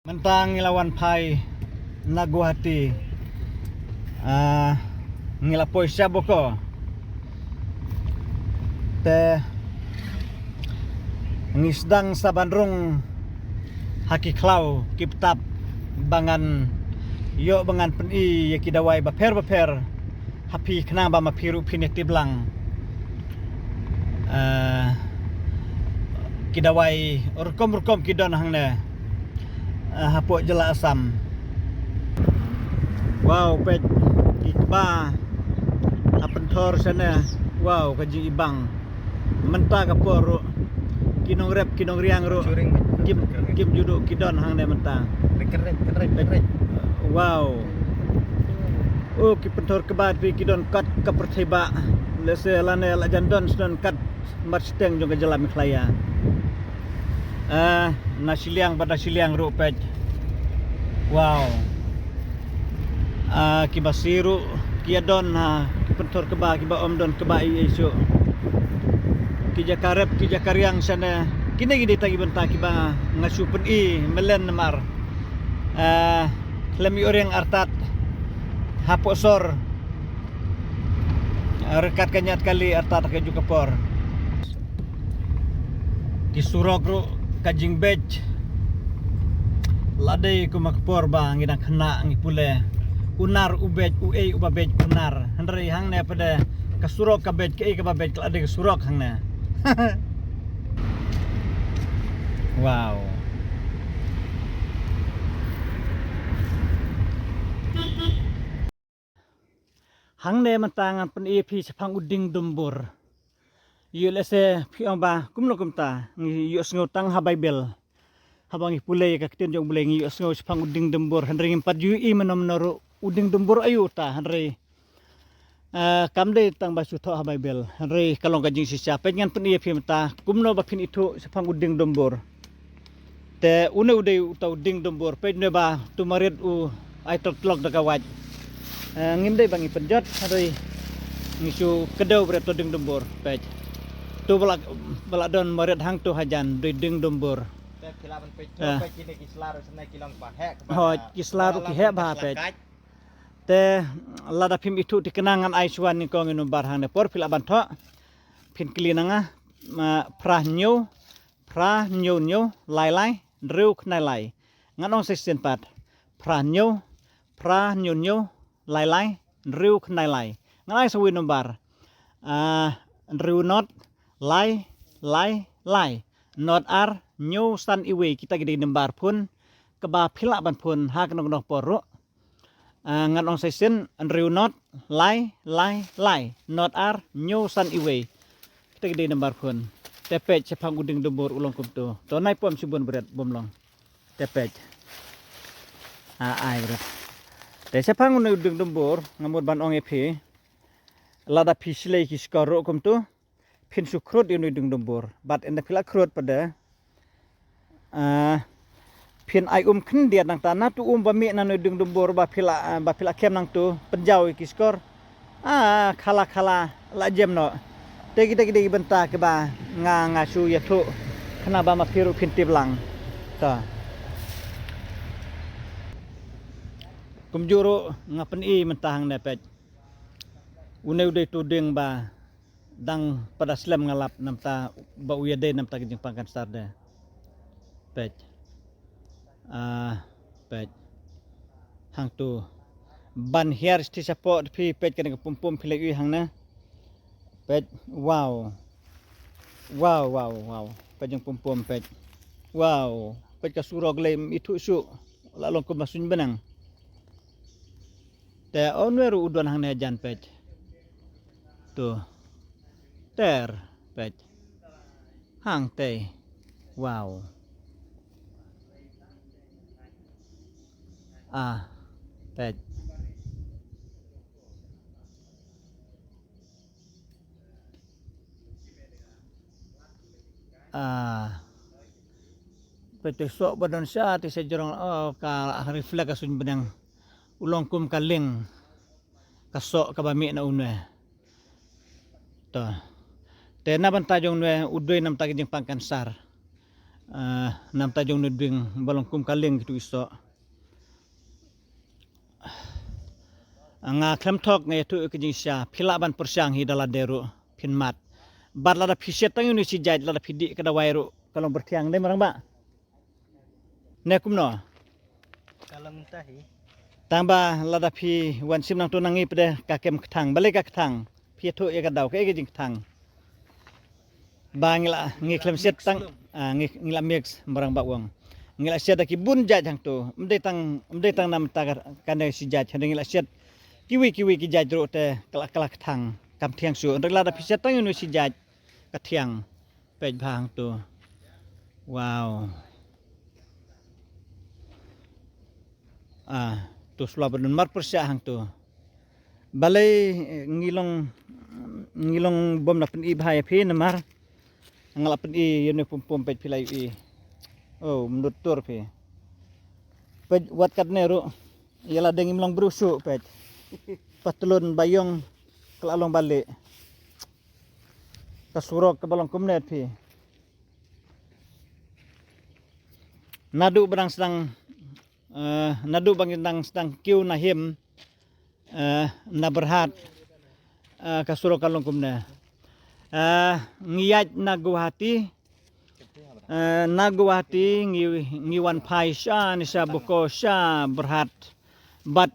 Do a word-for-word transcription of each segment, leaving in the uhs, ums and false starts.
Mynta ngi la wan phai na Guwahati. Ah, ngi la poi sha Boko. Te ngi sdang sa ban rung ha ki khlaw ki btap ba ngan ïoh ba ngan pyni ïa ki dawai bapher bapher ha phi khnang ba ma phi ruh phin ïa tip lang. Ah, ki dawai rukom rukom ki don hangne. Ah, hapoh jylla Assam. Wow, peit ki kba ha pynthor shane. Wow, ka jingibang. Mynta ka por ruh ki nongrep ki nongriang ruh kim, kim ju duh ki don hangne mynta. Wow. Oh, ki pynthor kba phi ki don kat ka pyrthei ba. Lehse lane la jan don sdang kat marshiteng jong ka jylla Meghalaya. Ah, na shiliang bad na shiliang ruh peit. Wow. Ah, kiba sih ruh ki ïa don ha ki pynthor kba kiba ym don kba ei ei shuh. Ki jaka rep ki jaka riang shane. Kine ki dei ta ki bynta kiba nga shu pyni melen namar. Ah, khlem ïoh riang artat hapoh sor. Ryngkat ka ñiat kali artat ka juk ka por. Ki surok ruh ka jingbeit. La dei kum ka por ba ngi dang khynnah ngi pule. U nar u beit, u ei uba beit u nar. Hynrei hangne pat de ka surok ka beit, kaei kaba beit ka la dei ka surok hangne. Wow. Hangne mynta ngan pyni ïa phi shaphang u dieng dumbur. Ïoh lehse phi ong ba kumno kumta, ngi ïohsngew tang ha Baibl. Haba ngi pule ïa ka ktien jong U Blei ngi ïohsngew shaphang u dieng dumbur, hynrei ngim pat ju ïohi mynno mynno ruh u dieng dumbur aïu uta, hynrei, ah, kam dei tang ba shu thoh ha Baibl, hynrei ka long ka jingshisha. Peit ngan pyni ïa phi mynta kumno ba phin ithuh shaphang u dieng dumbur. Te une u dei uta u dieng dumbur, peit une ba tu marit u ai tlok tlok da ka wait. Eh, ngim dei ba ngi pynjot, hynrei ngi shu kdew bret uta u dieng dumbur, peit. Tu ba la, ba la don marit hangtu hajan, dei dieng dumbur. Te phi lah ban peit, eh, peit kine ki sla ruh sne ki long ba heh, ba hoi, ki sla ruh ki heh ba heh, peit. Te lada phim ithuh thikna ngan ai shuwa nyngkong ïa u number hangne, por phi lah ban thoh. Phin kylli na nga, ma, phra hynñiew, phra hynñiew hynñiew, lai lai, hynriew khyndai lai. Ngan ong sa shisien pat. Phra hynñiew, phra hynñiew hynñiew, lai lai, hynriew khyndai lai. Ngan ai sa uwei u number. Ah, hynriew not, lai, lai, lai. Not ar, hynñiew san iwei, kita ki dei number phone. Kaba phi lah ban phone ha kano kano ka por ruh. Ah, ngan ong sa shisien, hynriew not, lai, lai, lai. Not ar, hynñiew san iwei. Kita ki dei number phone. Te peit shaphang u dieng dumbur u long kumtu. To nai pom shibun bret bym long. Te peit. Ah, ai bret. Te shaphang une u dieng dumbur, nga mut ban ong ïa phi. Lada phi shlei ki shkor ruh kumtu. Phin shu khrud ïa une u dieng dumbur. Bad ynda phi la khrud pat de. Ah, phin ai um khyndiat nangta na tu um ba mih na une u dieng dumbur ba phi la, ah, ba phi la kem nangtu pynjaw ïa ki shkor. Ah, khala khala la jem noh. Te kita ki dei ki bynta kiba nga, nga shu ïathuh. Khnang ba ma phi ruh phin tip lang. Ta. Kumjuh ruh nga pyni mynta hangne peit. Une u dei utu u dieng ba dang pat da slem nga lap namta ba u ïadei namta ka jingpang kansar de. Peit. Ah, peit. Hangtu. Ban hiar shisha pok phi peit kane ka pum pum phi la ïohi hangne. Peit. Wow. Wow, wow, wow. Peit jong pum pum peit. Wow. Peit ka surok lei ithuh shuh. La long kum ba suiñ bneng. Te un wer u don hangne jan peit. Tu. Ter peit. Hangtei. Wow. Ah. Peit. Ah. Peit te soh ba don sha te sha jrong, oh, ka reflect ka suiñ bneng. U long kum ka lieng. Ka soh kaba mih na une. To. Te na bynta jong une u dei namta ka jingpang kansar. Ah, namta jong une u dieng ba long kum ka lieng kitu i soh. Ah, nga khlem thok nga ïathuh ïa ka jingshisha, phi lah ban pyrshang hi da lade ruh phin mad. Bad lada phi shet tang ïa une u sijaid, lada phi dih ka dawai ruh ka long byrthiang, dei marangbah? Ne kumno? Ka long tahi. Tang ba lada phi wan shim nangtu nangi pat de ka kem kthang, balei ka kthang? Phi ïathuh ïa ka daw, kaei ka jingkthang? Ba ngi la, ngi khlem shet tang, ah, ngi, ngi la mix, marangbah u ong. Ngi la shet da ki bun jait hangtu. Ym dei tang, ym dei tang namta ka, kane u sijaid, hynrei ngi la shet kiwei kiwei ki jait ruh te ka la, ka la kthang, kam thiang shuh. Hynrei lada phi shet tang ïa une u sijaid, ka thiang. Peit bha hangtu. Wow. Ah, to shuwa ba don mar pyrshah hangtu. Balei, eh, ngi long, ngi long bym da pyni bha ïa phi namar nga la pyni ïa une pum pum, peit phi la ïohi. Oh, mdut tur phi. Peit wat katne ruh ïa lade ngim long briew shuh, peit. Patlun ba ïong ka la long ba lieh. Ka surok kaba long kumne phi. Naduh ba dang sdang, eh, naduh ba ngi dang sdang kiew na him, eh, na Byrhat, eh, ka surok ka long kumne. Eh, ngi ïaid na Guwahati, eh, na Guwahati ngi, ngi wan phai sha, ne sha Boko sha Byrhat. Bad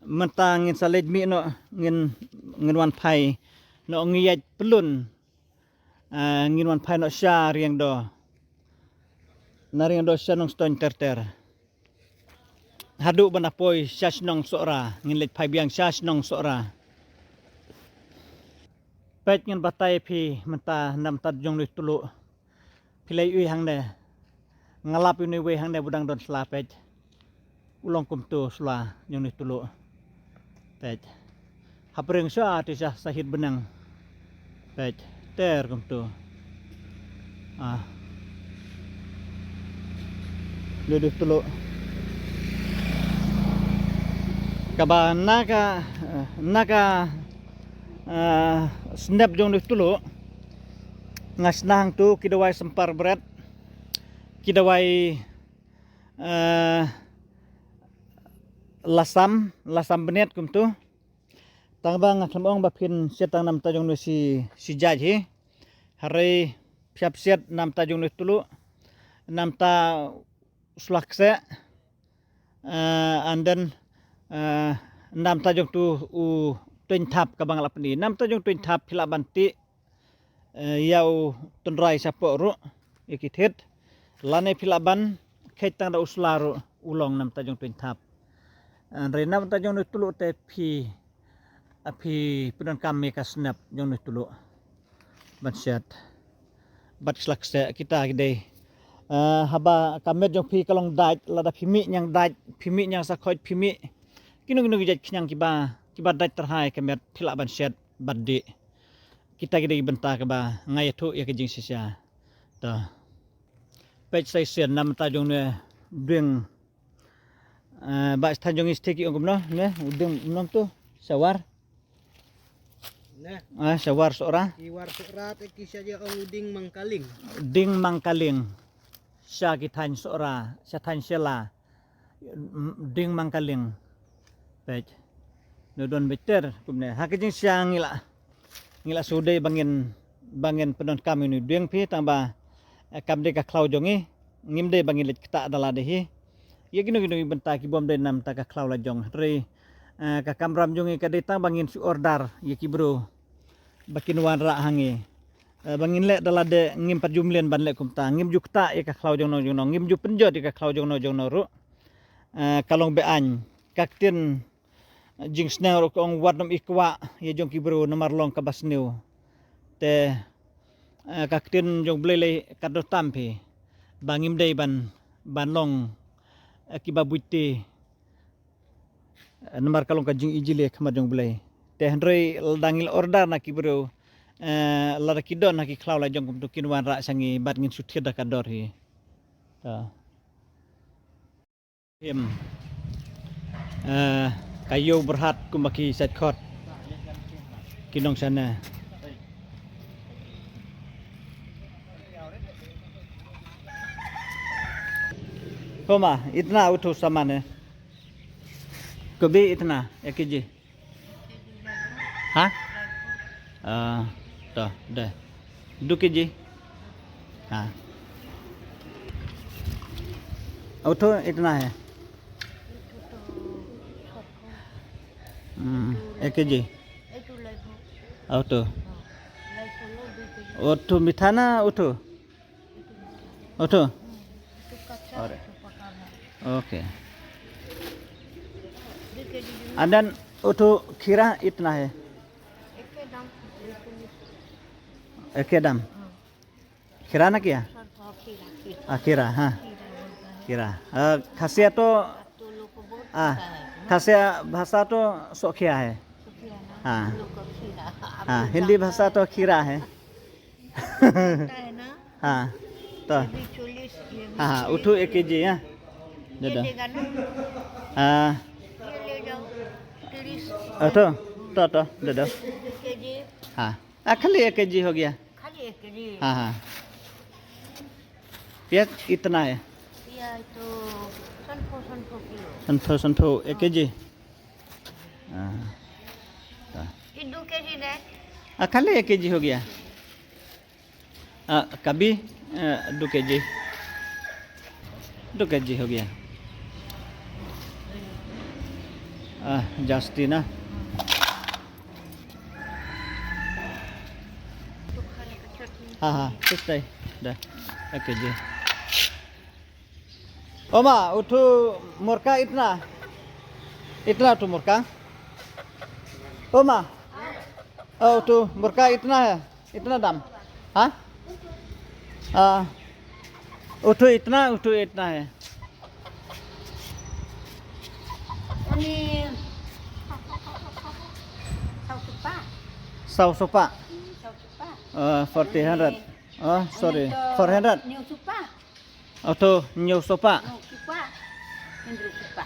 mynta ngin sa leit mih noh, ngin, ngin wan phai noh, ngi ïaid pyllun. Ah, ngin wan phai noh sha Riangdo. Na Riangdo sha Nongstoiñ ter ter. Haduh ban da poi sha shnong Sohra, ngin leit phai biang sha shnong Sohra. Peit ngan batai phi mynta namta jong une u tuluh. Phi la ïohi hangne. Nga lap ïa une uwei hangne ba dang don sla, peit. U long kumtu sla jong une u tuluh. Peit. Hapdeng sha te sha sahit bneng. Peit. Ter kumtu. Ah. Une u tuluh. Kaba na ka, eh, na ka, eh, snep jong une u tuluh. Nga shna hangtu ki dawai symbar bret. Ki dawai, eh, lasam, lasam bniat kumtu. Tang ba nga khlem ong ba phin shet tang namta jong une u si, sijaid hi. Hynrei phi hap shet namta jong une u tuluh. Namta u sla kseh. Eh, and then, eh, namta jong utu u tuiñ thap kaba nga la pyni. Namta jong u tuiñ thap phi lah ban tih, eh, ïa u tynrai shapoh ruh, ïa ki thied. Lane phi lah ban kheit tang da u sla ruh, u long namta jong u tuiñ thap. Eh, hynrei namta jong une u tuluh te phi, ah, phi pyndonkam ïa ka snep jong une u tuluh. Ban shet. Bad ki sla kseh kita ki dei. Eh, haba ka met jong phi ka long dait, lada phi mih ñiang dait, phi mih ñiang sakhoit, phi mih kino kino ki jait khñiang kiba, kiba dait tyrha ïa ka met, phi lah ban shet bad dih. Kita ki dei ki bynta kaba nga ïathuh ïa ka jingshisha. To. Peit sa shisien namta jong une u dieng. Eh, ba sha thaiñ jong ngi sha thik ki ong kumno, ne, u dieng kumno tu, shawar. Ne. Ah, shawar Sohra. Ki war Sohra te ki sha ïa ong u dieng Mangkaling. Dieng Mangkaling. Sha ki thaiñ Sohra, sha thaiñ Shella. Dieng Mangkaling. Peit. Une u don beit ter kumne. Ha ka jingshisha ngi la, ngi la shu dei ba ngin, ba ngin pyndonkam ïa une u dieng phi tang ba, eh, kam dei ka khlaw jong ngi. Ngim dei ba ngin leit ktah da lade hi. Ïa kino kino ki bynta ki bym dei namta ka khlaw la jong. Hynrei, eh, ka kamram jong ngi ka dei tang ba ngin shu order ïa ki briew ba kin wanrah ha ngi. Eh, ba ngin leh da lade, ngim pat ju mlien ban leh kumta. Ngim ju ktah ïa ka khlaw jongno jongno. Ngim ju pynjot ïa ka khlaw jongno jongno ruh. Eh, ka long be-aiñ. Ka ktien jingsneng ruh ka ong wat nym ïa kwah ïa jong ki briew namar long kaba sniew. Te, eh, ka ktien jong U Blei lei kat doh tam phi. Ba ngim dei ban, ban long, eh, kiba buit te. Eh, namar ka long ka jingijli ha khmat jong U Blei. Te hynrei lada ngi la order na ki briew, eh, lada ki don ha ki khlaw la jong kumtu kin wanrah sha ngi bad ngin shu thied da ka dor hi. Ta. Him. Eh, ka ïew Byrhat kumba ki sait khot. Ki nongshane. Homa, itna utu saman hai? Gobi itna ek kg? Ha? Ah, to, de. Du kg? Ha. Utu itna hai? Hmm, ek kg? Utu. Utu mitha na utu? Utu. Ore. Okay. And then utu khira itna hai? Ek kg dam. Khira na kya? Ah, khira, ha. Khira. Ah, Khasiya to, ah, Khasiya bhasa to sokhiya hai. Ha. Ha, Hindi bhasa to khira hai. Ha, to. Ha, ha, utu ek kg, ha. Dada. Ha. Utu, to, to, dada. Ha. Ah, khali ek kg ho gaya. Ha, ha. Pyaj itna hai? Pyaj to san phew, san phew kilo. San phew, san phew, ek kg. Ah. Ah, khali ek kg ho gaya. Ah, kabi, eh, du kg. Du kg ho gaya. Ah, jasti na. Ha, ha, sustai. Da. Ek kg. Oma, utu murka itna? Itna utu murka? Oma. Oh, utu murka itna hai? Itna dam? Ha? Ah. Utu itna, utu itna hai? Saw sopa. Saw sopa. Fourteen hundred. Oh, sorry. Four hundred. Utu hynñiew sopa. Hynriew sopa.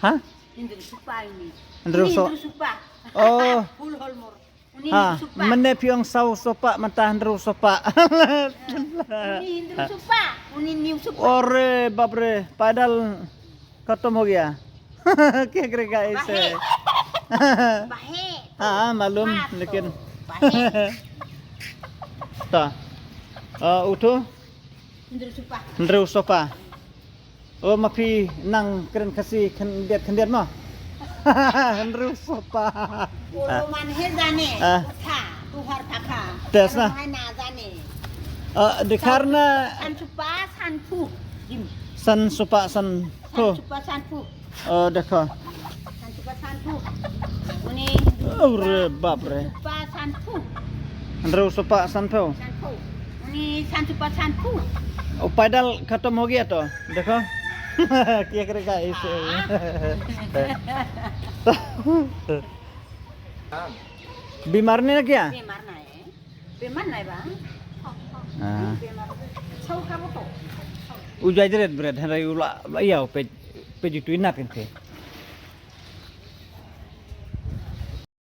Ha? Hynriew sopa ini. Hynriew sopa. Oh. Full holmor. Ha, mynne phi ong saw sopa, mynta hynriew sopa. Uni hynriew sopa, uni hynñiew sopa. Ore bapre, paidal khatam ho gaya. Kya karega ise? Bahe. Ha, malum, lekin. Bahe. Ta. Ah, utu? Hynriew sopa. Hynriew sopa. Oh, ma phi nang kren Khasi khyndiat khyndiat mo? Hynriew sopa. Olo man he jane. Ah. Tha, tuhar thakha. Tes na. Hai na jane. Ah, dikhar na. San sopa, san phew. Dim. San sopa, san phew. San sopa, san phew. Oh, dekho. San sopa san phew. Uni. Ore bapre. Sopa san phew. Hynriew sopa san phew. San phew. Uni san sopa san phew. Oh, paidal khatam ho gaya to. Dekho. Kya karega ise? Bimar nahi na kya? Bimar nahi. Bimar nahi ba? Ah. Bimar. Chau ka bo to. U jai jret bret, hynrei u la, la ïa, pej, pej itu inap inte.